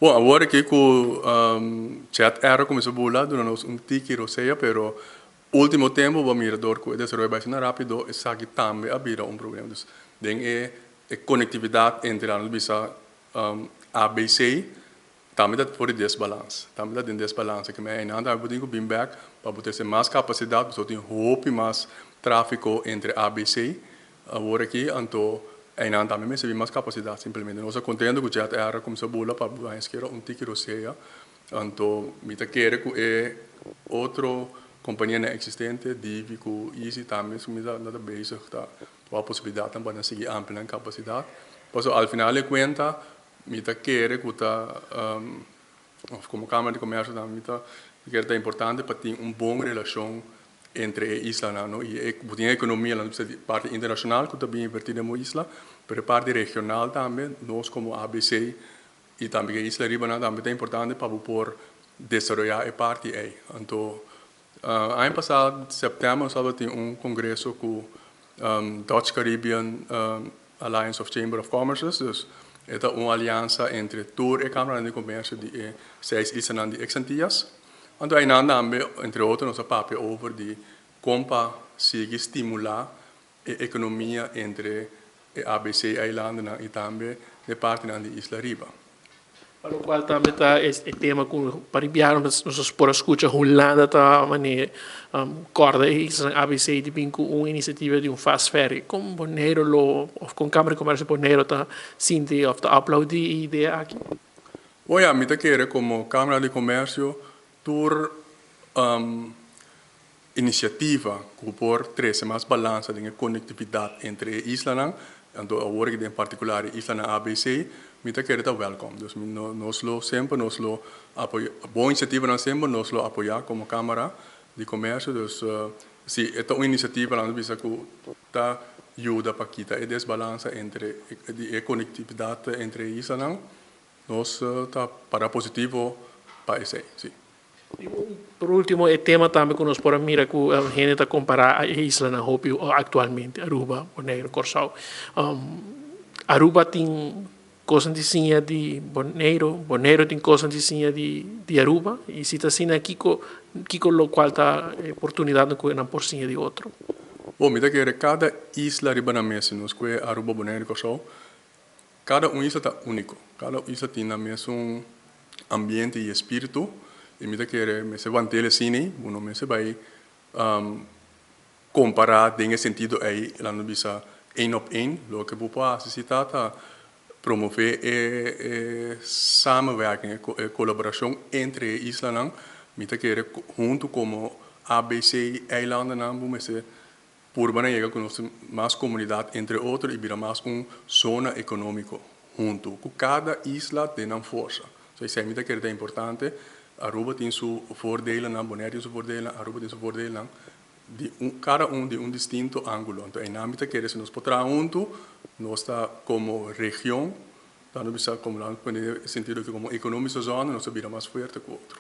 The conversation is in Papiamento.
Bon, awor aki ku Jet Air a kuminsá bula, duna nos un tiki rosea, pero último tempu bo a mira dor ku e desaroyo bai asina rápido, esaki tambe a bira un problema. Dus den e konektividat entre laga nos bisa ABC tambe ta for di desbalans, tambe ta den desbalans. Ke mei einan tambe bo tin ku bin bèk pa bo trese mas kapasidat, pasobra tin hopi mas tráfiko entre ABC awor aki, anto einan tambe mester bin mas kapasidat simplemente. Nos ta kontento ku Jet Air a kuminsá bula pa bo haña sikiera un tiki rosea. Anto mi ta kere ku e otro kompanianan eksistente, Divi ku Easy tambe su mi ta ta bezig ta wak posibilidatnan pa nan sigui amplia nan kapasidat. Pasobra al final di kuenta mi ta kere ku ta òf komo Kámara di Komèrsio tambe mi ta kere ta importante pa tin un bon relashon entre e islanan no i e bo tin e ekonomia nan bisa di parti internashonal ku ta bin invertí den bo isla pero e parti regional tambe nos komo ABC i tambe e isla riba nan tambe ta importante pa bo por desaroyá e parti ei. Anto aña pasá sèptèmber nos tabata tin un kongreso ku Dutch Caribbean Alliance of Chamber of Commerces, dus e ta un aliansa entre tur e Kámaranan di Komèrsio di e seis islanan di eks Antillas. Anto einan tambe entre otro nos a papia over di kon pa sigui stimulá e ekonomia entre e ABC eilandennan i tambe e partinan di Isla Riba. Pa lokual tambe ta e tema ku pa ribianan nos por a skucha Hulanda ta manera kòrda e islanan ABC di bin ku un inisiativa di un fast ferry. Kon Boneiru lo òf kon Kámara di Komèrsio Boneiru ta sinti òf ta aplaudí e idea aki? Bon ya, mi ta kere komo Kámara di Komèrsio tur inisiativa ku por trese mas balansa den e konektividat entre e islanan, anto awor aki den partikular e islanan ABC, mi ta kere ta wèlkòm. Dus mi no nos lo semper nos lo apoyá, bon inisiativanan semper nos lo apoyá komo Kámara di Komèrsio. Dus si e ta un inisiativa nan ta bisa ku ta yuda pa kita e desbalansa entre di e konektividat entre e islanan, nos ta para positivo pa esei, si. I por ultimo e tema tambe ku nos por a mira ku hende ta kompará e islanan hopi aktualmente, Aruba, Boneiru, Kòrsou. Aruba tin kosnan di siña di Boneiru, Boneiru tin kosnan di siña di Aruba i si ta asina kiko kiko lokual ta e oportunidatnan ku nan por siña di otro? Bon, mi ta kere kada isla riba nan mes, si nos kue Aruba, Boneiru i Kòrsou, Kada un isla ta úniko. Kada un isla tin nan mesun ambiente i espíritu. I mi ta kere mester want'el asina ei, bo no mester bai kompará den e sentido ei, laat nos bisa één op één. Loke bo por hasi si ta ta promové e samenwerking, e kolaborashon entre e islanan. Mi ta kere huntu komo ABC eilandennan bo mester Purba na yega ku nos tin mas komunidat entre otro i bira mas un zona ekonómiko huntu ku kada isla den nan forsa. So esei mi ta kere ta importante. Aruba tin su voordelennan, Bonaire tin su voordelennan, Aruba tin su voordelennan, di un kada un di un distinto ángulo. Anto einan mi ta kere si nos por traha huntu nos ta komo region, ta no bisa komo, laat nos pone den e sentido ke komo ekonómische zona nos ta bira mas fuerte ku otro.